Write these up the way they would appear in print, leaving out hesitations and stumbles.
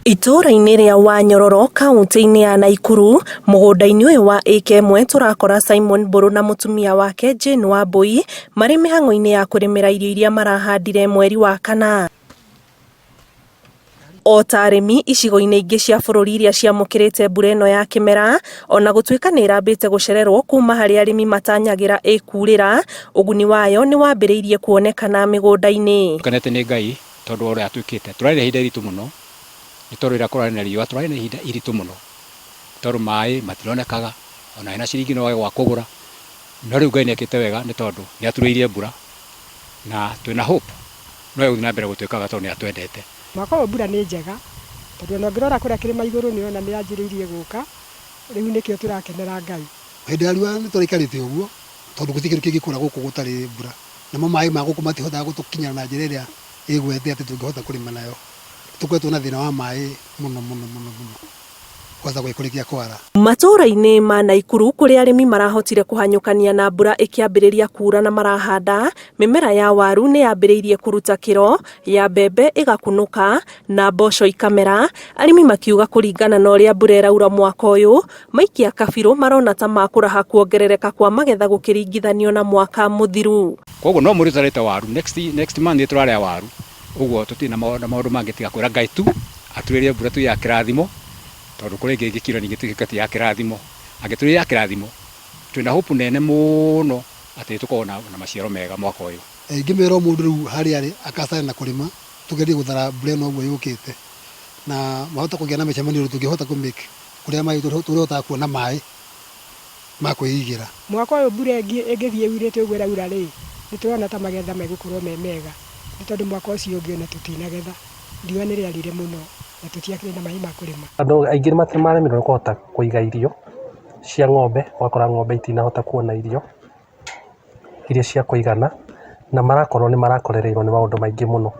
Itũũra-inĩ rĩa Wanyororo kauntĩ-inĩ ya Naikuru, mũgũnda-inĩ ũyũ wa ĩka ĩmwe tũrakora Simon Mbũrũ na mũtumia wake Jane Wambui marĩ mĩhang'o-inĩ ya kũrĩmĩra irio iria marahandire mweri wa kana. O ta arĩmi icigo-inĩ ingĩ cia bũrũri iria ciamũkĩrĩte mbura ĩno ya kĩmera, ona gũtuĩka nĩ ĩrambĩte gũcererwo kuma harĩa arĩmi matanyagĩra ĩkurĩra, ũguni wayo nĩ wambĩrĩirie kuonekana mĩgũnda-inĩ. Tũkenete nĩ Ngai tondũ wa ũrĩa atwĩkĩte. Tũrarĩ na ihinda iritũ mũno nĩ tondũ rĩrĩa kũrarĩ na riũa tũrarĩ na ihinda iritũ mũno nĩ tondũ maĩ matironekaga ona wĩna ciringi no wage gwa kũgũra. No rĩu Ngai nĩ ekĩte wega nĩ tondũ nĩ aturĩirie mbura na twĩna hope no egũthiĩ na mbere gũtwĩka wega tondũ nĩ atwendete. Mwaka ũyũ mbura nĩ njega tondũ ona ũngĩrora kũrĩa kĩrĩma igũrũ nĩ ũrona nĩ yanjĩrĩirie gũka, rĩu nĩkĩo tũrakenera Ngai. Hĩndĩ ya riũa nĩ tũraikarĩte ũguo tondũ gũtirĩ kĩndũ kĩngĩkũra gũkũ gũtarĩ mbura. Namo maĩ ma gũkũ matihotaga gũtũkinyĩra na njĩra ĩrĩa ĩgwete atĩ tũngĩhota kũrĩma nayo. Nĩ tũkoretwo na thĩna wa maĩ mũno mũno mũno mũno kwanza gwĩkũrĩkia kwara. Matũũra-inĩ ma Naikuru kũrĩa arĩmi marahotire kũhanyũkania na mbura ĩkĩambĩrĩria kuura na marahanda, mĩmera ya waru nĩ yambĩrĩirie kũruta kĩro, ya mbembe ĩgakunũka na mboco ikamera, arĩmi makiuga kũringana na ũrĩa mbura ĩraura mwaka ũyũ, Maikia kabirũ marona ta makũraha kuongerereka kwa magetha gũkĩringithanio na mwaka mũthiru. Koguo no mweri tũtarĩte waru, next, next month nĩ tũrarĩa waru, ũguo tũtirĩ na maũndũ mangĩ tiga kwĩra Ngai tu aturĩrie mbura tu ya kĩrathimo, tondũ kũrĩ ĩngĩ ĩngĩkiura ningĩ ĩtuĩke ti ya kĩrathimo. Angĩturĩria ya kĩrathimo, twĩna hope nene mũno atĩ nĩ tũkoragwo na maciaro mega mwaka ũyũ. Ingĩmera o mũndũ rĩu harĩa arĩ akacane na kũrĩma, tũgerie gũthara mbura ĩno ũguo yũkĩte, na mahota kũgĩa na mĩcemanio ũndũ tũngĩhota kũ make kũrĩa maĩ tũrĩhotaga kuona maĩ ma kwĩigĩra. Mwaka ũyũ mbura ĩngĩthiĩ yurĩte ũguo ĩraura rĩ, nĩ tũrona ta magetha megũkorwo me mega, nĩ tondũ mwaka ũcio ũngĩ ona tũtinagetha, riũa nĩ rĩarire mũno na tũtiakĩrĩ na maĩ ma kũrĩma. Andũ aingĩ nĩ maremirwo nĩ kũhota kũiga irio cia ng'ombe, ũgakora ng'ombe itinahota kuona irio iria cia kũigana, na marakorwo nĩ marakorereirwo nĩ maũndũ maingĩ mũno.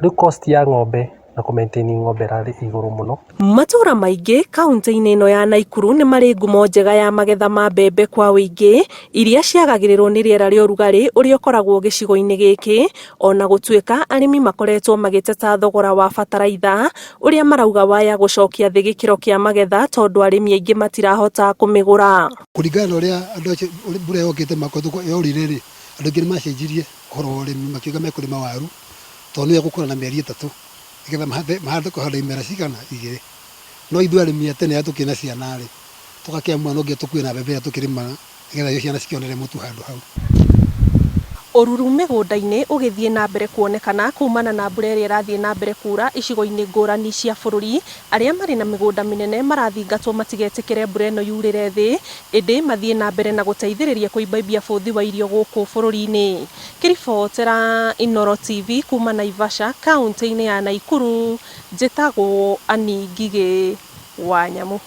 Rĩu cost ya ng'ombe na kũ maintain ng'ombe ĩrarĩ igũrũ mũno. Matũũra maingĩ kauntĩ-inĩ ĩno ya Naikuru nĩ marĩ ngumo njega ya magetha ma mbembe kwa ũingĩ, iria ciagagĩrĩrwo nĩ rĩera rĩa ũrugarĩ ũrĩa ũkoragwo gĩcigo-inĩ gĩkĩ, ona gũtuĩka arĩmi makoretwo magĩteta thogora wa bataraitha, ũrĩa marauga waya gũcokia thĩ gĩkĩro kĩa magetha tondũ arĩmi aingĩ matirahota kũmĩgũra. Kũringana na ũrĩa andũ acio mbura yokĩte mwaka ũyũ yorire rĩ, andũ aingĩ nĩ macenjirie ũhoro wa ũrĩmi makiuga mekũrĩma waru tondũ nĩyo ĩgũkũra na mĩeri ĩtatũ nĩgetha mahote kũhanda imera cigana? Igĩrĩ. No ithuĩ arĩmi a tene arĩa tũkĩrĩ na ciana rĩ, tũgakĩamua no nginya tũkue na mbembe ĩrĩa tũkĩrĩmaga nĩgetha ciana cikĩonere mũtu handũ hau. Ũruru mĩgũnda-inĩ ũgĩthiĩ na mbere kuonekana kumana na mbura ĩrĩa ĩrathiĩ na mbere kuura icigo-inĩ ngũrani cia bũrũri, Arĩa marĩ na mĩgũnda mĩnene marathingatwo matigetĩkĩre mbura ĩno yurĩre thĩ, ĩndĩ mathiĩ na mbere na gũteithĩrĩria kũimbaimbia bũthi wa irio gũkũ bũrũri-inĩ. Ngĩribotera Inooro TV kuma Naivasha, kauntĩ-inĩ ya Naikuru, njĩtagwo Annie Ngigĩ wa Nyamũ.